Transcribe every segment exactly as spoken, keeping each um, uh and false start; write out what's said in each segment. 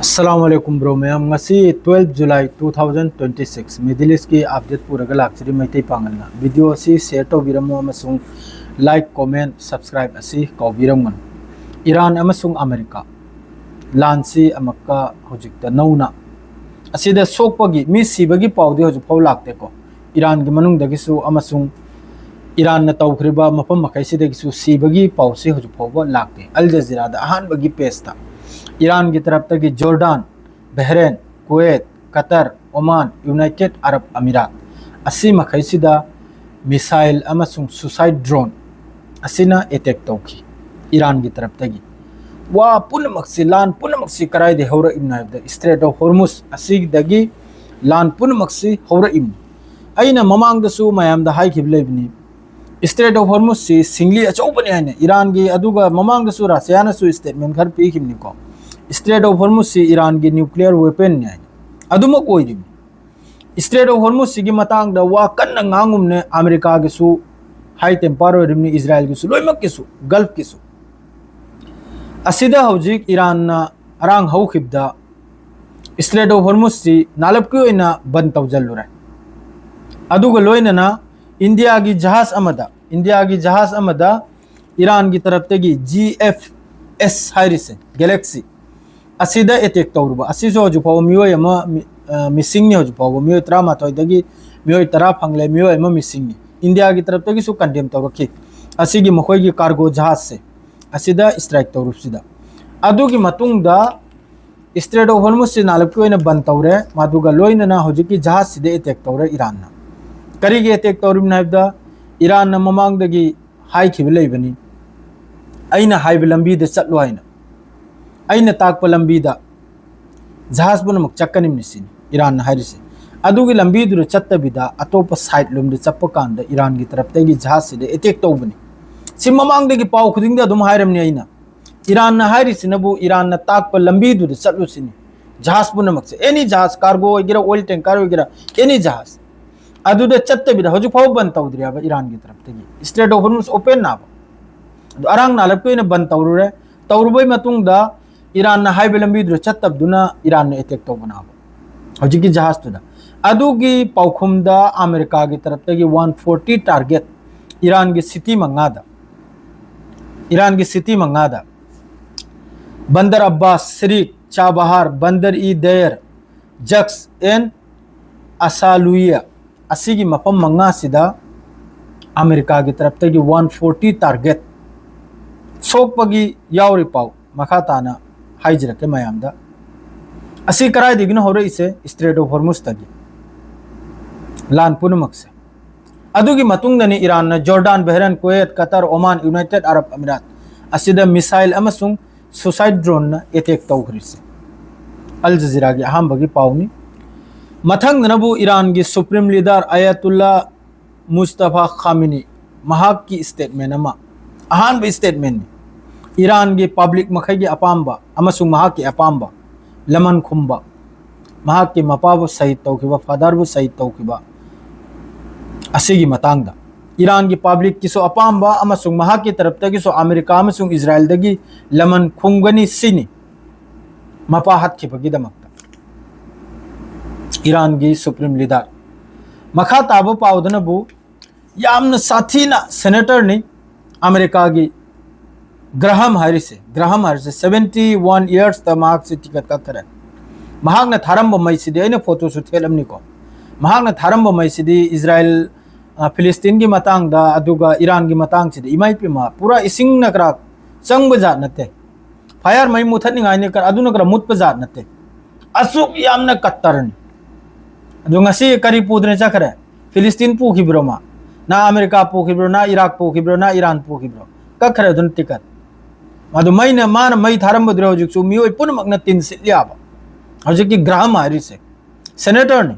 ꯑꯁꯂꯥꯃꯨ ꯑꯂꯥꯏꯀꯨꯝ bro ꯃꯌꯥꯝ, ꯉꯁꯤ twelve July two thousand twenty six, Middle Eastꯀꯤ update ꯄꯨꯔꯒ ꯂꯥꯛꯆꯔꯤ ꯃꯩꯇꯩ ꯄꯥꯉꯜꯅ꯫ Video ꯑꯁꯤ share ꯇꯧꯕꯤꯔꯝꯃꯨ ꯑꯃꯁꯨꯡ like, comment, subscribe ꯑꯁꯤ ꯀꯥꯎꯕꯤꯔꯝꯒꯅꯨ꯫ ꯏꯔꯥꯟ ꯑꯃꯁꯨꯡ ꯑꯃꯦꯔꯤꯀꯥ ꯂꯥꯟꯁꯤ ꯑꯃꯨꯛꯀ ꯍꯧꯖꯤꯛꯇ ꯅꯧꯅ ꯑꯁꯤꯗ ꯁꯣꯛꯄꯒꯤ, ꯃꯤ ꯁꯤꯕꯒꯤ ꯄꯥꯎꯗꯤ ꯍꯧꯖꯤꯛ ꯐꯥꯎ ꯂꯥꯛꯇꯦꯀꯣ꯫ ꯏꯔꯥꯟꯒꯤ ꯃꯅꯨꯡꯗꯒꯤꯁꯨ ꯑꯃꯁꯨꯡ ꯏꯔꯥꯟꯅ ꯇꯧꯈ꯭ꯔꯤꯕ ꯃꯐꯝ ꯃꯈꯩꯁꯤꯗꯒꯤꯁꯨ ꯁꯤꯕꯒꯤ ꯄꯥꯎꯁꯤ ꯍꯧꯖꯤꯛ ꯐꯥꯎꯕ ꯂꯥꯛꯇꯦ꯫ ꯑꯜ ꯖꯖꯤꯔꯥꯗ ꯑꯍꯥꯟꯕꯒꯤ pageꯇ ꯏꯔꯥꯟꯒꯤ ꯇꯔꯞꯇꯒꯤ Jordan, Bahrain, Kuwait, Qatar, Oman, United Arab Emirates ꯑꯁꯤ ꯃꯈꯩꯁꯤꯗ missile ꯑꯃꯁꯨꯡ suicide drone ꯑꯁꯤꯅ attack ꯇꯧꯈꯤ ꯏꯔꯥꯟꯒꯤ ꯇꯔꯞꯇꯒꯤ꯫ ꯋꯥ ꯄꯨꯝꯅꯃꯛꯁꯤ, ꯂꯥꯟ ꯄꯨꯝꯅꯃꯛꯁꯤ ꯀꯗꯥꯏꯗꯒꯤ ꯍꯧꯔꯛꯏꯕꯅꯣ ꯍꯥꯏꯕꯗ Strait of Hormuz ꯑꯁꯤꯗꯒꯤ ꯂꯥꯟ ꯄꯨꯝꯅꯃꯛꯁꯤ ꯍꯧꯔꯛꯏꯕꯅꯤ꯫ ꯑꯩꯅ ꯃꯃꯥꯡꯗꯁꯨ ꯃꯌꯥꯝꯗ ꯍꯥꯏꯈꯤꯕ ꯂꯩꯕꯅꯤ, Strait of Hormuzꯁꯤ ꯁꯤꯡꯂꯤ ꯑꯆꯧꯕꯅꯤ ꯍꯥꯏꯅ ꯏꯔꯥꯟꯒꯤ, ꯑꯗꯨꯒ ꯃꯃꯥꯡꯗꯁꯨ ꯔꯁꯤꯌꯥꯅꯁꯨ statement ꯈꯔ ꯄꯤꯈꯤꯕꯅꯤꯀꯣ꯫ Strait of Hormuzꯁꯤ ꯏꯔꯥꯟꯒꯤ nuclear weaponꯅꯤ ꯍꯥꯏꯅ꯫ ꯑꯗꯨꯃꯛ ꯑꯣꯏꯔꯤꯕꯅꯤ꯫ Strait of Hormuzꯁꯤꯒꯤ ꯃꯇꯥꯡꯗ ꯋꯥ ꯀꯟꯅ ꯉꯥꯡꯉꯨꯝꯅꯦ ꯑꯃꯦꯔꯤꯀꯥꯒꯤꯁꯨ, high temper ꯑꯣꯏꯔꯤꯕꯅꯤ, ꯏꯖꯔꯥꯏꯜꯒꯤꯁꯨ, ꯂꯣꯏꯅꯃꯛꯀꯤꯁꯨ, Gulfꯀꯤꯁꯨ꯫ ꯑꯁꯤꯗ ꯍꯧꯖꯤꯛ ꯏꯔꯥꯟꯅ ꯑꯔꯥꯡ ꯍꯧꯈꯤꯕꯗ Strait of Hormuzꯁꯤ ꯅꯥꯂꯞꯀꯤ ꯑꯣꯏꯅ ꯕꯟ ꯇꯧꯁꯤꯜꯂꯨꯔꯦ꯫ ꯑꯗꯨꯒ ꯂꯣꯏꯅꯅ ꯏꯟꯗꯤꯌꯥꯒꯤ ꯖꯍꯥꯖ ꯑꯃꯗ, ꯏꯟꯗꯤꯌꯥꯒꯤ ꯖꯍꯥꯖ ꯑꯃꯗ ꯏꯔꯥꯟꯒꯤ ꯇꯔꯞꯇꯒꯤ G F S ꯍꯥꯏꯔꯤꯁꯦ, Galaxy, ꯑꯁꯤꯗ attack ꯇꯧꯔꯨꯕ꯫ ꯑꯁꯤꯁꯨ ꯍꯧꯖꯤꯛ ꯐꯥꯎꯕ ꯃꯤꯑꯣꯏ ꯑꯃ ꯃꯤ-, ꯑ, missingꯅꯤ꯫ ꯍꯧꯖꯤꯛ ꯐꯥꯎꯕ ꯃꯤꯑꯣꯏ ꯇꯔꯥꯃꯥꯊꯣꯏꯗꯒꯤ ꯃꯤꯑꯣꯏ ꯇꯔꯥ ꯐꯪꯂꯦ, ꯃꯤꯑꯣꯏ ꯑꯃ missingꯅꯤ꯫ ꯏꯟꯗꯤꯌꯥꯒꯤ ꯇꯔꯞꯇꯒꯤꯁꯨ condemn ꯇꯧꯔꯛꯈꯤ ꯑꯁꯤꯒꯤ ꯃꯈꯣꯏꯒꯤ cargo ꯖꯍꯥꯖꯁꯦ ꯑꯁꯤꯗ strike ꯇꯧꯔꯨꯕꯁꯤꯗ꯫ ꯑꯗꯨꯒꯤ ꯃꯇꯨꯡꯗ Strait of Hormuzꯁꯤ ꯅꯥꯂꯞꯀꯤ ꯑꯣꯏꯅ ꯕꯟ ꯇꯧꯔꯦ, ꯃꯗꯨꯒ ꯂꯣꯏꯅꯅ ꯍꯧꯖꯤꯛꯀꯤ ꯖꯍꯥꯖꯁꯤꯗ attack ꯇꯧꯔꯦ ꯏꯔꯥꯟꯅ꯫ ꯀꯔꯤꯒꯤ attack ꯇꯧꯔꯤꯕꯅꯣ ꯍꯥꯏꯕꯗ, ꯏꯔꯥꯟꯅ ꯃꯃꯥꯡꯗꯒꯤ ꯍꯥꯏꯈꯤꯕ ꯂꯩꯕꯅꯤ, "ꯑꯩꯅ ꯍꯥꯏꯕ ꯂꯝꯕꯤꯗ ꯆꯠꯂꯨ" ꯍꯥꯏꯅ꯫ "ꯑꯩꯅ ꯇꯥꯛꯄ ꯂꯝꯕꯤꯗ ꯖꯍꯥꯖ ꯄꯨꯝꯅꯃꯛ ꯆꯠꯀꯅꯤꯕꯅꯤ" ꯁꯤꯅꯤ ꯏꯔꯥꯟꯅ ꯍꯥꯏꯔꯤꯁꯦ꯫ ꯑꯗꯨꯒꯤ ꯂꯝꯕꯤꯗꯨꯗ ꯆꯠꯇꯕꯤꯗ ꯑꯇꯣꯞꯄ side ꯂꯣꯝꯗ ꯆꯠꯄ ꯀꯥꯟꯗ ꯏꯔꯥꯟꯒꯤ ꯇꯔꯞꯇꯒꯤ ꯖꯍꯥꯖꯁꯤꯗ attack ꯇꯧꯕꯅꯤ꯫ ꯁꯤ ꯃꯃꯥꯡꯗꯒꯤ ꯄꯥꯎ ꯈꯨꯗꯤꯡꯗ ꯑꯗꯨꯝ ꯍꯥꯏꯔꯝꯅꯤ ꯑꯩꯅ꯫ ꯏꯔꯥꯟꯅ ꯍꯥꯏꯔꯤꯁꯤꯅꯕꯨ ꯏꯔꯥꯟꯅ ꯇꯥꯛꯄ ꯂꯝꯕꯤꯗꯨꯗ ꯆꯠꯂꯨ ꯁꯤꯅꯤ꯫ ꯖꯍꯥꯖ ꯄꯨꯝꯅꯃꯛꯁꯦ, any ꯖꯍꯥꯖ, cargo ꯑꯣꯏꯒꯦꯔꯥ, oil tanker ꯑꯣꯏꯒꯦꯔꯥ, any ꯖꯍꯥꯖ, ꯑꯗꯨꯗ ꯆꯠꯇꯕꯤꯗ ꯍꯧꯖꯤꯛ ꯐꯥꯎꯕ ꯕꯟ ꯇꯧꯗ꯭ꯔꯤ ꯍꯥꯏꯕ ꯏꯔꯥꯟꯒꯤ ꯇꯔꯞꯇꯒꯤ꯫ Strait of Hormuz open ꯅꯥꯕ꯫ ꯑꯗꯣ ꯑꯔꯥꯡ ꯅꯥꯂꯞꯀꯤ ꯑꯣꯏꯅ ꯕꯟ ꯇꯧꯔꯨꯔꯦ꯫ ꯇꯧꯔꯨꯕꯩ ꯃꯇꯨꯡꯗ ꯏꯔꯥꯟꯅ ꯍꯥꯏꯕ ꯂꯝꯕꯤꯗꯨꯗ ꯆꯠꯇꯕꯗꯨꯅ ꯏꯔꯥꯟꯅ ꯑꯦꯇꯦꯛ ꯇꯧꯕꯅꯦꯕ ꯍꯧꯖꯤꯛꯀꯤ ꯖꯍꯥꯖꯇꯨꯗ꯫ ꯑꯗꯨꯒꯤ ꯄꯥꯎꯈꯨꯝꯗ ꯑꯃꯦꯔꯤꯀꯥꯒꯤ ꯇꯔꯞꯇꯒꯤ ꯋꯥꯟ ꯐꯣꯔꯇꯤ ꯇꯥꯔꯒꯦꯠ ꯏꯔꯥꯟꯒꯤ ꯁꯤꯇꯤ ꯃꯉꯥꯗ, ꯏꯔꯥꯟꯒꯤ ꯁꯤꯇꯤ ꯃꯉꯥꯗ, ꯕꯟꯗꯔ ꯑꯕꯥꯁ, ꯁꯤꯔꯤꯛ, ꯆꯥꯕꯍꯥꯔ, ꯕꯟꯗꯔ ꯏ ꯗꯌꯔ, ꯖꯛꯁ ꯑꯦꯟ ꯑꯁꯥꯂꯨꯌꯦ, ꯑꯁꯤꯒꯤ ꯃꯐꯝ ꯃꯉꯥꯁꯤꯗ ꯑꯃꯦꯔꯤꯀꯥꯒꯤ ꯇꯔꯞꯇꯒꯤ ꯋꯥꯟ ꯐꯣꯔꯇꯤ ꯇꯥꯔꯒꯦꯠ ꯁꯣꯛꯄꯒꯤ ꯌꯥꯎꯔꯤ ꯄꯥꯎ꯫ ꯃꯈꯥ ꯇꯥꯅ ꯍꯥꯏꯖꯔꯛꯀꯦ ꯃꯌꯥꯝꯗ꯫ ꯑꯁꯤ ꯀꯗꯥꯏꯗꯒꯤꯅꯣ ꯍꯧꯔꯛꯏꯁꯦ? Straight of ꯍꯣꯔꯃꯨꯁꯇꯒꯤ꯫ ꯂꯥꯟ ꯄꯨꯝꯅꯃꯛꯁꯦ꯫ ꯑꯗꯨꯒꯤ ꯃꯇꯨꯡꯗꯅꯤ ꯏꯔꯥꯟꯅ Jordan, Bahrain, Kuwait, Qatar, Oman, United Arab Emirates ꯑꯁꯤꯗ ꯃꯤꯁꯥꯏꯜ ꯑꯃꯁꯨꯡ ꯁꯨꯁꯥꯏꯠ ꯗ꯭ꯔꯣꯟꯅ ꯑꯦꯇꯦꯛ ꯇꯧꯈ꯭ꯔꯤꯁꯦ꯫ ꯑꯜ ꯖꯖꯤꯔꯥꯒꯤ ꯑꯍꯥꯟꯕꯒꯤ ꯄꯥꯎꯅꯤ꯫ ꯃꯊꯪꯗꯅꯕꯨ ꯏꯔꯥꯟꯒꯤ ꯁꯨꯄ꯭ꯔꯤꯝ ꯂꯤꯗꯔ ꯑꯌꯥꯇꯨꯜꯂꯥ ꯃꯨꯁꯇꯐꯥ ꯈꯥꯃꯤꯅꯤ, ꯃꯍꯥꯛꯀꯤ ꯁ꯭ꯇꯦꯠꯃꯦꯟ ꯑꯃ, ꯑꯍꯥꯟꯕ ꯁ꯭ꯇꯦꯠꯃꯦꯟꯅꯤ꯫ ꯏꯔꯥꯟꯒꯤ ꯄꯕ꯭ꯂꯤꯛ ꯃꯈꯩꯒꯤ ꯑꯄꯥꯝꯕ ꯑꯃꯁꯨꯡ ꯃꯍꯥꯛꯀꯤ ꯑꯄꯥꯝꯕ ꯂꯃꯟ ꯈꯨꯝꯕ, ꯃꯍꯥꯛꯀꯤ ꯃꯄꯥꯕꯨ ꯁꯍꯤꯗ ꯇꯧꯈꯤꯕ, ꯐꯥꯗꯔꯕꯨ ꯁꯍꯤꯗ ꯇꯧꯈꯤꯕ ꯑꯁꯤꯒꯤ ꯃꯇꯥꯡꯗ, ꯏꯔꯥꯟꯒꯤ ꯄꯕ꯭ꯂꯤꯛꯀꯤꯁꯨ ꯑꯄꯥꯝꯕ ꯑꯃꯁꯨꯡ ꯃꯍꯥꯛꯀꯤ ꯇꯔꯞꯇꯒꯤꯁꯨ ꯑꯃꯦꯔꯤꯀꯥ ꯑꯃꯁꯨꯡ ꯏꯖꯔꯥꯏꯜꯗꯒꯤ ꯂꯃꯟ ꯈꯨꯝꯒꯅꯤ ꯁꯤꯅꯤ꯫ ꯃꯄꯥ ꯍꯥꯠꯈꯤꯕꯒꯤꯗꯃꯛꯇ ꯏꯔꯥꯟꯒꯤ ꯁꯨꯄ꯭ꯔꯤꯝ ꯂꯤꯗꯔ꯫ ꯃꯈꯥ ꯇꯥꯕ ꯄꯥꯎꯗꯅꯕꯨ ꯌꯥꯝꯅ ꯁꯥꯊꯤꯅ ꯁꯦꯅꯦꯇꯔꯅꯤ ꯑꯃꯦꯔꯤꯀꯥꯒꯤ ꯒ꯭ꯔꯍꯥꯝ ꯍꯥꯏꯔꯤꯁꯦ꯫ ꯒ꯭ꯔꯍꯥꯝ ꯍꯥꯏꯔꯤꯁꯦ ꯁꯕꯦꯟꯇꯤ ꯋꯥꯟ ꯏꯌꯔꯁꯇ ꯃꯍꯥꯛꯁꯦ ꯇꯤꯀꯦꯠ ꯀꯛꯈ꯭ꯔꯦ꯫ ꯃꯍꯥꯛꯅ ꯊꯥꯔꯝꯕ ꯃꯩꯁꯤꯗꯤ, ꯑꯩꯅ ꯐꯣꯇꯣꯁꯨ ꯊꯦꯠꯂꯝꯅꯤꯀꯣ, ꯃꯍꯥꯛꯅ ꯊꯥꯔꯝꯕ ꯃꯩꯁꯤꯗꯤ ꯏꯖꯔꯥꯏꯜ, ꯑ, ꯐꯤꯂꯤꯁꯇꯤꯟꯒꯤ ꯃꯇꯥꯡꯗ ꯑꯗꯨꯒ ꯏꯔꯥꯟꯒꯤ ꯃꯇꯥꯡꯁꯤꯗ, ꯏꯃꯥ ꯏꯄꯦꯝꯃ, ꯄꯨꯔꯥ ꯏꯁꯤꯡꯅ ꯈꯔ ꯆꯪꯕ ꯖꯥꯠ ꯅꯠꯇꯦ꯫ ꯐꯥꯌꯔ ꯃꯩ ꯃꯨꯊꯠꯅꯤꯡꯉꯥꯏꯅꯤ ꯈꯔ, ꯑꯗꯨꯅ ꯈꯔ ꯃꯨꯠꯄ ꯖꯥꯠ ꯅꯠꯇꯦ꯫ ꯑꯁꯨꯛ ꯌꯥꯝꯅ ꯀꯠꯇꯔꯅꯤ꯫ ꯑꯗꯣ ꯉꯁꯤ ꯀꯔꯤ ꯄꯨꯗꯅ ꯆꯠꯈ꯭ꯔꯦ? ꯐꯤꯂꯤꯁꯇꯤꯟ ꯄꯨꯈꯤꯕ꯭ꯔꯣ ꯃꯥ? ꯅ ꯑꯃꯦꯔꯤꯀꯥ ꯄꯨꯈꯤꯕ꯭ꯔꯣ? ꯅ ꯏꯔꯥꯛ ꯄꯨꯈꯤꯕ꯭ꯔꯣ? ꯅ ꯏꯔꯥꯟ ꯄꯨꯈꯤꯕ꯭ꯔꯣ? ꯀꯛꯈ꯭ꯔꯦ ꯑꯗꯨꯅ ꯇꯤꯀꯦꯠ꯫ ꯑꯗꯨ ꯃꯩꯅ, ꯃꯥꯅ ꯃꯩ ꯊꯥꯔꯝꯕꯗꯨꯗ ꯍꯧꯖꯤꯛꯁꯨ ꯃꯤꯑꯣꯏ ꯄꯨꯝꯅꯃꯛꯅ ꯇꯤꯟ ꯁꯤꯠ ꯌꯥꯕ꯫ ꯍꯧꯖꯤꯛꯀꯤ ꯒ꯭ꯔꯥꯍꯝ ꯍꯥꯏꯔꯤꯁꯦ ꯁꯦꯅꯦꯇꯔꯅꯤ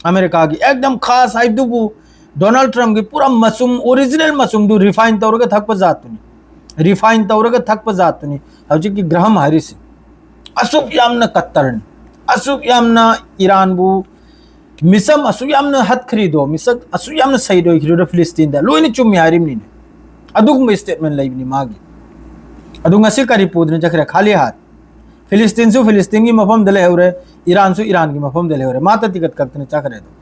ꯑꯃꯦꯔꯤꯀꯥꯒꯤ, ꯑꯦꯛꯗꯝ ꯈꯥꯁ ꯍꯥꯏꯕꯗꯨꯕꯨ ꯗꯣꯅꯥꯜꯗ ꯇ꯭ꯔꯝꯞꯀꯤ ꯄꯨꯔꯥ ꯃꯆꯨꯝ, ꯑꯣꯔꯤꯖꯤꯅꯦꯜ ꯃꯆꯨꯝꯗꯨ ꯔꯤꯐꯥꯏꯟ ꯇꯧꯔꯒ ꯊꯛꯄ ꯖꯥꯠꯇꯨꯅꯤ꯫ ꯔꯤꯐꯥꯏꯟ ꯇꯧꯔꯒ ꯊꯛꯄ ꯖꯥꯠꯇꯨꯅꯤ ꯍꯧꯖꯤꯛꯀꯤ ꯒ꯭ꯔꯥꯍꯝ ꯍꯥꯏꯔꯤꯁꯦ꯫ ꯑꯁꯨꯛ ꯌꯥꯝꯅ ꯀꯠꯇꯔꯅꯤ, ꯑꯁꯨꯛ ꯌꯥꯝꯅ ꯏꯔꯥꯟꯕꯨ ꯃꯤꯆꯝ ꯑꯁꯨꯛ ꯌꯥꯝꯅ ꯍꯠꯈ꯭ꯔꯤꯗꯣ, ꯃꯤꯁꯛ ꯑꯁꯨꯛ ꯌꯥꯝꯅ ꯁꯍꯤꯗ ꯑꯣꯏꯈ꯭ꯔꯤꯗꯣ ꯐꯤꯂꯤꯁꯇꯤꯟꯗ, ꯂꯣꯏꯅ ꯆꯨꯝꯃꯤ ꯍꯥꯏꯔꯤꯕꯅꯤꯅꯦ꯫ ꯑꯗꯨꯒꯨꯝꯕ ꯁ꯭ꯇꯦꯠꯃꯦꯟ ꯂꯩꯕꯅꯤ ꯃꯥꯒꯤ꯫ ꯑꯗꯨ ꯉꯁꯤ ꯀꯔꯤ ꯄꯨꯗꯅ ꯆꯠꯈ꯭ꯔꯦ? ꯈꯥꯂꯤ ꯍꯥꯠ꯫ ꯐꯤꯂꯤꯁꯇꯤꯟꯁꯨ ꯐꯤꯂꯤꯁꯇꯤꯟꯒꯤ ꯃꯐꯝꯗ ꯂꯩꯍꯧꯔꯦ, ꯏꯔꯥꯟꯁꯨ ꯏꯔꯥꯟꯒꯤ ꯃꯐꯝꯗ ꯂꯩꯍꯧꯔꯦ꯫ ꯃꯥꯇ ꯇꯤꯀꯠ ꯀꯛꯇꯅ ꯆꯠꯈ꯭ꯔꯦ ꯑꯗꯨꯝ꯫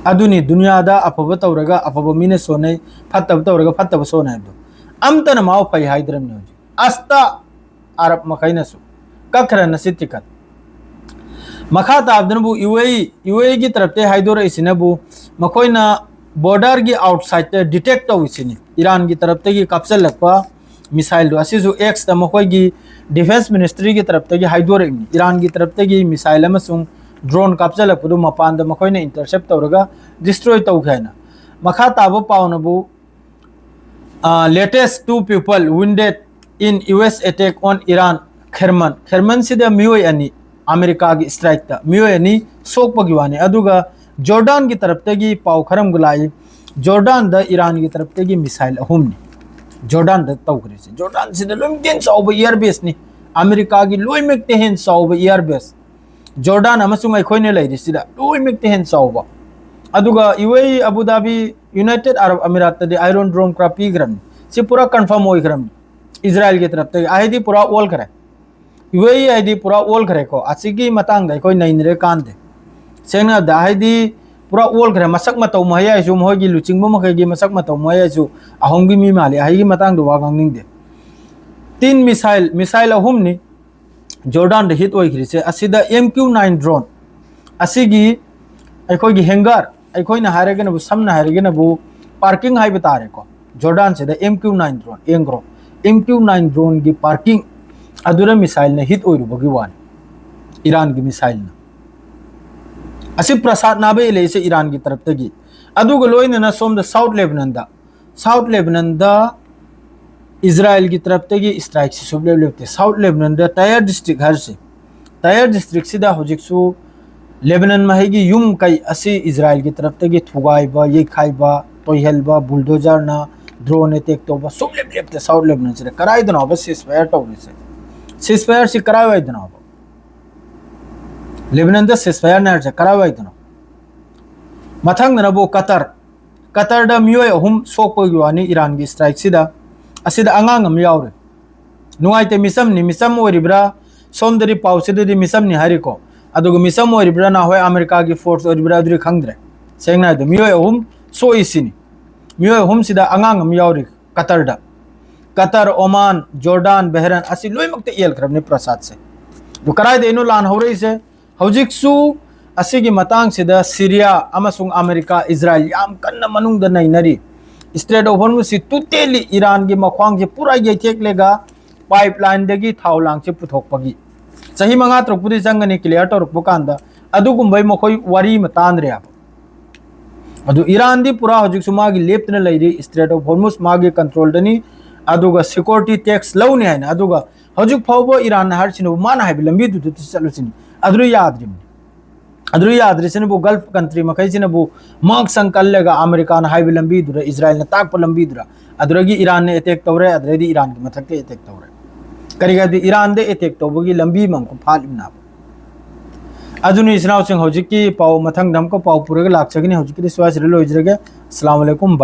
ꯑꯗꯨꯅꯤ ꯗꯨꯅꯤꯌꯥꯗ ꯑꯐꯕ ꯇꯧꯔꯒ ꯑꯐꯕ ꯃꯤꯅ ꯁꯣꯟꯅꯩ, ꯐꯠꯇꯕ ꯇꯧꯔꯒ ꯐꯠꯇꯕ ꯁꯣꯟꯅꯩ ꯍꯥꯏꯕꯗꯣ꯫ ꯑꯝꯇꯅ ꯃꯥꯕꯨ ꯐꯩ ꯍꯥꯏꯗ꯭ꯔꯕꯅꯤ ꯍꯧꯖꯤꯛ꯫ ꯑꯁꯇ ꯑꯔꯕ ꯃꯈꯩꯅꯁꯨ ꯀꯛꯈ꯭ꯔꯅ ꯁꯤ ꯇꯤꯀꯠ꯫ ꯃꯈꯥ ꯇꯥꯕꯗꯅꯕꯨ ꯌꯨ ꯑꯦ ꯏ, ꯌꯨ ꯑꯦ ꯏꯒꯤ ꯇꯔꯞꯇꯒꯤ ꯍꯥꯏꯗꯣꯔꯛꯏꯁꯤꯅꯕꯨ ꯃꯈꯣꯏꯅ ꯕꯣꯔꯗꯔꯒꯤ ꯑꯥꯎꯠꯁꯥꯏꯗꯇ ꯗꯤꯇꯦꯛ ꯇꯧꯏꯁꯤꯅꯤ꯫ ꯏꯔꯥꯟꯒꯤ ꯇꯔꯞꯇꯒꯤ ꯀꯥꯞꯁꯤꯜꯂꯛꯄ ꯃꯤꯁꯥꯏꯜꯗꯣ, ꯑꯁꯤꯁꯨ ꯑꯦꯛꯁꯇ ꯃꯈꯣꯏꯒꯤ ꯗꯤꯐꯦꯟꯁ ꯃꯤꯅꯤꯁꯇ꯭ꯔꯤꯒꯤ ꯇꯔꯞꯇꯒꯤ ꯍꯥꯏꯗꯣꯔꯛꯏꯅꯤ꯫ ꯏꯔꯥꯟꯒꯤ ꯇꯔꯞꯇꯒꯤ ꯃꯤꯁꯥꯏꯜ ꯑꯃꯁꯨꯡ ꯗ꯭ꯔꯣꯟ ꯀꯥꯞꯁꯤꯜꯂꯛꯄꯗꯨ ꯃꯄꯥꯟꯗ ꯃꯈꯣꯏꯅ ꯏꯟꯇꯔꯁꯦꯞ ꯇꯧꯔꯒ ꯗꯤꯁꯇ꯭ꯔꯣꯏ ꯇꯧꯈꯤ ꯍꯥꯏꯅ꯫ ꯃꯈꯥ ꯇꯥꯕ ꯄꯥꯎꯅꯕꯨ latest two people wounded in U S attack on Iran, ꯈꯦꯔꯃꯟ꯫ ꯈꯦꯔꯃꯟꯁꯤꯗ ꯃꯤꯑꯣꯏ ꯑꯅꯤ, ꯑꯃꯦꯔꯤꯀꯥꯒꯤ ꯏꯁꯇ꯭ꯔꯥꯏꯛꯇ ꯃꯤꯑꯣꯏ ꯑꯅꯤ ꯁꯣꯛꯄꯒꯤ ꯋꯥꯅꯤ꯫ ꯑꯗꯨꯒ ꯖꯣꯔꯗꯥꯟꯒꯤ ꯇꯔꯞꯇꯒꯤ ꯄꯥꯎ ꯈꯔ ꯑꯃꯒ ꯂꯥꯛꯏ, ꯖꯣꯔꯗꯥꯟꯗ ꯏꯔꯥꯟꯒꯤ ꯇꯔꯞꯇꯒꯤ ꯃꯤꯁꯥꯏꯜ ꯑꯍꯨꯝꯅꯤ ꯖꯣꯔꯗꯥꯟꯗ ꯇꯧꯈ꯭ꯔꯤꯁꯦ꯫ ꯖꯣꯔꯗꯥꯟꯁꯤꯗ ꯂꯣꯏꯅ ꯆꯥꯎꯕ ꯏꯌꯥꯔ ꯕꯦꯁꯅꯤ, ꯑꯃꯦꯔꯤꯀꯥꯒꯤ ꯂꯣꯏꯅꯃꯛꯇ ꯍꯦꯟꯅ ꯆꯥꯎꯕ ꯏꯌꯥꯔ ꯕꯦꯁ꯫ ꯖꯣꯔꯗꯥꯟ ꯑꯃꯁꯨꯡ ꯑꯩꯈꯣꯏꯅ ꯂꯩꯔꯤꯁꯤꯗ ꯂꯣꯏꯅꯃꯛꯇ ꯍꯦꯟꯅ ꯆꯥꯎꯕ꯫ ꯑꯗꯨꯒ ꯌꯨ ꯑꯦ E, Abu ꯙꯥꯕꯤ, united Arab ꯑꯃꯤꯔꯥꯠꯇꯗꯤ iron drum ꯈꯔ ꯄꯤꯈ꯭ꯔꯕꯅꯤ꯫ ꯁꯤ ꯄꯨꯔꯥ ꯀꯟꯐꯥꯔꯝ ꯑꯣꯏꯈ꯭ꯔꯕꯅꯤ꯫ ꯏꯖꯔꯥꯏꯜꯒꯤ ꯇꯔꯞꯇꯒꯤ ꯑꯩꯗꯤ ꯄꯨꯔꯥ ꯑꯣꯜꯈ꯭ꯔꯦ, ꯌꯨ ꯑꯦ ꯏ ꯍꯥꯏꯗꯤ ꯄꯨꯔꯥ ꯑꯣꯜꯈ꯭ꯔꯦꯀꯣ꯫ ꯑꯁꯤꯒꯤ ꯃꯇꯥꯡꯗ ꯑꯩꯈꯣꯏ ꯅꯩꯅꯔꯦ ꯀꯥꯟꯗꯦ꯫ ꯁꯦꯡꯅ ꯍꯥꯏꯕꯗ ꯍꯥꯏꯗꯤ ꯄꯨꯔꯥ ꯑꯣꯜꯈ꯭ꯔꯦ꯫ ꯃꯁꯛ ꯃꯇꯧ ꯃꯍꯩ ꯍꯥꯏꯁꯨ, ꯃꯈꯣꯏꯒꯤ ꯂꯨꯆꯤꯡꯕ ꯃꯈꯩꯒꯤ ꯃꯁꯛ ꯃꯇꯧ ꯃꯍꯩ ꯍꯥꯏꯁꯨ ꯑꯍꯣꯝꯒꯤ ꯃꯤ ꯃꯥꯜꯂꯤ꯫ ꯑꯍꯩꯒꯤ ꯃꯇꯥꯡꯗ ꯋꯥ ꯉꯥꯡꯅꯤꯡꯗꯦ꯫ ꯇꯤꯟ ꯃꯤꯁꯥꯏꯜ, ꯃꯤꯁꯥꯏꯜ ꯑꯍꯨꯝꯅꯤ ꯖꯣꯔꯗꯥꯟꯗ ꯍꯤꯠ ꯑꯣꯏꯈ꯭ꯔꯤꯁꯦ꯫ ꯑꯁꯤꯗ ꯑꯦꯝ ꯀ꯭ꯌꯨ ꯅꯥꯏꯟ ꯗ꯭ꯔꯣꯟ, ꯑꯁꯤꯒꯤ ꯑꯩꯈꯣꯏꯒꯤ ꯍꯦꯡꯒꯔ, ꯑꯩꯈꯣꯏꯅ ꯍꯥꯏꯔꯒꯅꯕꯨ, ꯁꯝꯅ ꯍꯥꯏꯔꯒꯅꯕꯨ ꯄꯥꯔꯀꯤꯡ ꯍꯥꯏꯕ ꯇꯥꯔꯦꯀꯣ, ꯖꯣꯔꯗꯥꯟꯁꯤꯗ ꯑꯦꯝ ꯀ꯭ꯌꯨ ꯅꯥꯏꯟ ꯗ꯭ꯔꯣꯟ, ꯑꯦꯡꯒ꯭ꯔꯣ, ꯑꯦꯝ ꯀ꯭ꯌꯨ ꯅꯥꯏꯟ ꯗ꯭ꯔꯣꯟꯒꯤ ꯄꯥꯔꯀꯤꯡ ꯑꯗꯨꯗ ꯃꯤꯁꯥꯏꯜꯅ ꯍꯤꯠ ꯑꯣꯏꯔꯨꯕꯒꯤ ꯋꯥꯅꯤ, ꯏꯔꯥꯟꯒꯤ ꯃꯤꯁꯥꯏꯜꯅ꯫ ꯑꯁꯤ ꯄ꯭ꯔꯁꯥꯗ ꯅꯥꯕ ꯑꯦꯂꯦꯁꯦ ꯏꯔꯥꯟꯒꯤ ꯇꯔꯞꯇꯒꯤ꯫ ꯑꯗꯨꯒ ꯂꯣꯏꯅꯅ ꯁꯣꯝꯗ ꯁꯥꯎꯠ ꯂꯦꯕꯅꯟꯗ, ꯁꯥꯎꯠ ꯂꯦꯕꯅꯟꯗ ꯏꯖꯔꯥꯏꯜꯒꯤ ꯇꯔꯞꯇꯒꯤ ꯏꯁꯇ꯭ꯔꯥꯏꯛꯁꯤ ꯁꯨꯞꯂꯦꯞ ꯂꯦꯞꯇꯦ꯫ ꯁꯥꯎꯠ ꯂꯦꯕꯅꯟꯗ ꯇꯥꯌꯔ ꯗꯤꯁꯇ꯭ꯔꯤꯛ ꯍꯥꯏꯔꯤꯁꯦ, ꯇꯥꯌꯔ ꯗꯤꯁꯇ꯭ꯔꯤꯛꯁꯤꯗ ꯍꯧꯖꯤꯛꯁꯨ ꯂꯦꯕꯅꯟ ꯃꯍꯩꯒꯤ ꯌꯨꯝ ꯀꯩ ꯑꯁꯤ ꯏꯖꯔꯥꯏꯜꯒꯤ ꯇꯔꯞꯇꯒꯤ ꯊꯨꯒꯥꯏꯕ, ꯌꯩꯈꯥꯏꯕ, ꯇꯣꯏꯍꯟꯕ, ꯕꯨꯜꯗꯣꯖꯔꯅ, ꯗ꯭ꯔꯣꯟ ꯑꯦꯇꯦꯛ ꯇꯧꯕ ꯁꯨꯡꯂꯦꯞ ꯂꯦꯞꯇꯦ꯫ ꯁꯥꯎꯠ ꯂꯦꯕꯅꯟꯁꯤꯗ ꯀꯗꯥꯏꯗꯅꯣꯕ ꯁꯤꯁ ꯐꯥꯌꯔ ꯇꯧꯔꯤꯁꯦ? ꯁꯤꯁ ꯐꯥꯌꯔꯁꯤ ꯀꯗꯥꯏꯋꯥꯏꯗꯅꯣꯕ? ꯂꯦꯕꯅꯟꯗ ꯁꯤꯁ ꯐꯥꯌꯔ ꯅꯥꯏꯔꯤꯁꯦ ꯀꯗꯥꯏꯋꯥꯏꯗꯅꯣ? ꯃꯊꯪꯗꯅꯕꯨ ꯀꯇꯔ, ꯀꯇꯔꯗ ꯃꯤꯑꯣꯏ ꯑꯍꯨꯝ ꯁꯣꯛꯄꯒꯤ ꯋꯥꯅꯤ ꯏꯔꯥꯟꯒꯤ ꯏꯁꯇ꯭ꯔꯥꯏꯛꯁꯤꯗ꯫ ꯑꯁꯤꯗ ꯑꯉꯥꯡ ꯑꯃ ꯌꯥꯎꯔꯦ꯫ ꯅꯨꯡꯉꯥꯏꯇꯦ, ꯃꯤꯆꯝꯅꯤ, ꯃꯤꯆꯝ ꯑꯣꯏꯔꯤꯕ꯭ꯔꯥ? ꯁꯣꯝꯗꯗꯤ ꯄꯥꯎꯁꯤꯗꯗꯤ ꯃꯤꯆꯝꯅꯤ ꯍꯥꯏꯔꯤꯀꯣ, ꯑꯗꯨꯒ ꯃꯤꯆꯝ ꯑꯣꯏꯔꯤꯕ꯭ꯔꯥ ꯅꯍꯣꯏ ꯑꯃꯦꯔꯤꯀꯥꯒꯤ ꯐꯣꯔꯁ ꯑꯣꯏꯔꯤꯕ꯭ꯔꯥ ꯑꯗꯨꯗꯤ ꯈꯪꯗ꯭ꯔꯦ꯫ ꯁꯦꯡꯅ ꯍꯥꯏꯗꯣ ꯃꯤꯑꯣꯏ ꯑꯍꯨꯝ ꯁꯣꯛꯏꯁꯤꯅꯤ꯫ ꯃꯤꯑꯣꯏ ꯑꯍꯨꯝꯁꯤꯗ ꯑꯉꯥꯡ ꯑꯃ ꯌꯥꯎꯔꯤ꯫ ꯀꯇꯔꯗ, ꯀꯇꯔ, ꯑꯣꯃꯥꯟ, ꯖꯣꯔꯗꯥꯟ, ꯕꯦꯍꯔꯟ ꯑꯁꯤ ꯂꯣꯏꯅꯃꯛꯇ ꯌꯦꯜꯈ꯭ꯔꯕꯅꯤ ꯄ꯭ꯔꯁꯥꯗꯁꯦ꯫ ꯑꯗꯨ ꯀꯗꯥꯏꯗꯩꯅꯣ ꯂꯥꯟ ꯍꯧꯔꯛꯏꯁꯦ? ꯍꯧꯖꯤꯛꯁꯨ ꯑꯁꯤꯒꯤ ꯃꯇꯥꯡꯁꯤꯗ ꯁꯤꯔꯤꯌꯥ ꯑꯃꯁꯨꯡ ꯑꯃꯦꯔꯤꯀꯥ, ꯏꯖꯔꯥꯏꯜ ꯌꯥꯝ ꯀꯟꯅ ꯃꯅꯨꯡꯗ ꯅꯩꯅꯔꯤ꯫ ꯏꯁꯇ꯭ꯔꯦꯠ ꯑꯣꯐ ꯍꯣꯔꯃꯨꯖꯁꯤ ꯇꯨꯇꯦꯜꯂꯤ ꯏꯔꯥꯟꯒꯤ ꯃꯈ꯭ꯋꯥꯡꯁꯦ ꯄꯨꯔꯥ ꯌꯩꯊꯦꯛꯂꯒ ꯄꯥꯏꯞ ꯂꯥꯏꯟꯗꯒꯤ ꯊꯥꯎ ꯂꯥꯡꯁꯦ ꯄꯨꯊꯣꯛꯄꯒꯤ꯫ ꯆꯍꯤ ꯃꯉꯥ ꯇꯔꯨꯛꯄꯨꯗꯤ ꯆꯪꯒꯅꯤ ꯀ꯭ꯂꯤꯌꯥꯔ ꯇꯧꯔꯛꯄ ꯀꯥꯟꯗ, ꯑꯗꯨꯒꯨꯝꯕꯩ ꯃꯈꯣꯏ ꯋꯥꯔꯤ ꯑꯃ ꯇꯥꯟꯗ꯭ꯔꯦ ꯍꯥꯏꯕ꯫ ꯑꯗꯨ ꯏꯔꯥꯟꯗꯤ ꯄꯨꯔꯥ ꯍꯧꯖꯤꯛꯁꯨ ꯃꯥꯒꯤ ꯂꯦꯞꯇꯅ ꯂꯩꯔꯤ, ꯏꯁꯇ꯭ꯔꯦꯠ ꯑꯣꯐ ꯍꯣꯔꯃꯨꯖ ꯃꯥꯒꯤ ꯀꯟꯇ꯭ꯔꯣꯜꯗꯅꯤ, ꯑꯗꯨꯒ ꯁꯦꯀ꯭ꯌꯨꯔꯤꯇꯤ ꯇꯦꯛꯁ ꯂꯧꯅꯤ ꯍꯥꯏꯅ꯫ ꯑꯗꯨꯒ ꯍꯧꯖꯤꯛ ꯐꯥꯎꯕ ꯏꯔꯥꯟꯅ ꯍꯥꯏꯔꯤꯁꯤꯅꯕꯨ ꯃꯥꯅ ꯍꯥꯏꯕ ꯂꯝꯕꯤꯗꯨꯗ ꯆꯠꯂꯨꯁꯤꯅꯤ꯫ ꯑꯗꯨꯗ ꯌꯥꯗ꯭ꯔꯤꯕꯅꯤ꯫ ꯑꯗꯨꯗ ꯌꯥꯗ꯭ꯔꯤꯁꯤꯅꯕꯨ ꯒꯜꯐ ꯀꯟꯇ꯭ꯔꯤ ꯃꯈꯩꯁꯤꯅꯕꯨ ꯃꯥꯛꯁꯪ ꯀꯜꯂꯒ ꯑꯃꯦꯔꯤꯀꯥꯅ ꯍꯥꯏꯕ ꯂꯝꯕꯤꯗꯨꯗ, ꯏꯖꯔꯥꯏꯜꯅ ꯇꯥꯛꯄ ꯂꯝꯕꯤꯗꯨꯗ, ꯑꯗꯨꯗꯒꯤ ꯏꯔꯥꯟꯅ ꯑꯦꯇꯦꯛ ꯇꯧꯔꯦ, ꯑꯗꯨꯗꯩꯗꯤ ꯏꯔꯥꯟꯒꯤ ꯃꯊꯛꯇ ꯑꯦꯇꯦꯛ ꯇꯧꯔꯦ꯫ ꯀꯔꯤꯒꯤ ꯍꯥꯏꯕꯗꯤ ꯏꯔꯥꯟꯗ ꯑꯦꯇꯦꯛ ꯇꯧꯕꯒꯤ ꯂꯝꯕꯤ ꯑꯃ ꯑꯃꯨꯛ ꯐꯥꯠꯂꯤꯕꯅꯦꯕ꯫ ꯑꯗꯨꯅꯤ ꯏꯆꯤꯟ ꯏꯅꯥꯎꯁꯤꯡ, ꯍꯧꯖꯤꯛꯀꯤ ꯄꯥꯎ ꯃꯊꯪꯗ ꯑꯃꯨꯛꯀ ꯄꯥꯎ ꯄꯨꯔꯒ ꯂꯥꯛꯆꯒꯅꯤ꯫ ꯍꯧꯖꯤꯛꯀꯤꯗꯤ ꯁ꯭ꯋꯥꯏꯁꯤꯗ ꯂꯣꯏꯖꯔꯒꯦ꯫ ꯑꯁꯂꯥꯃꯨ ꯑꯂꯩꯀꯨꯝ꯫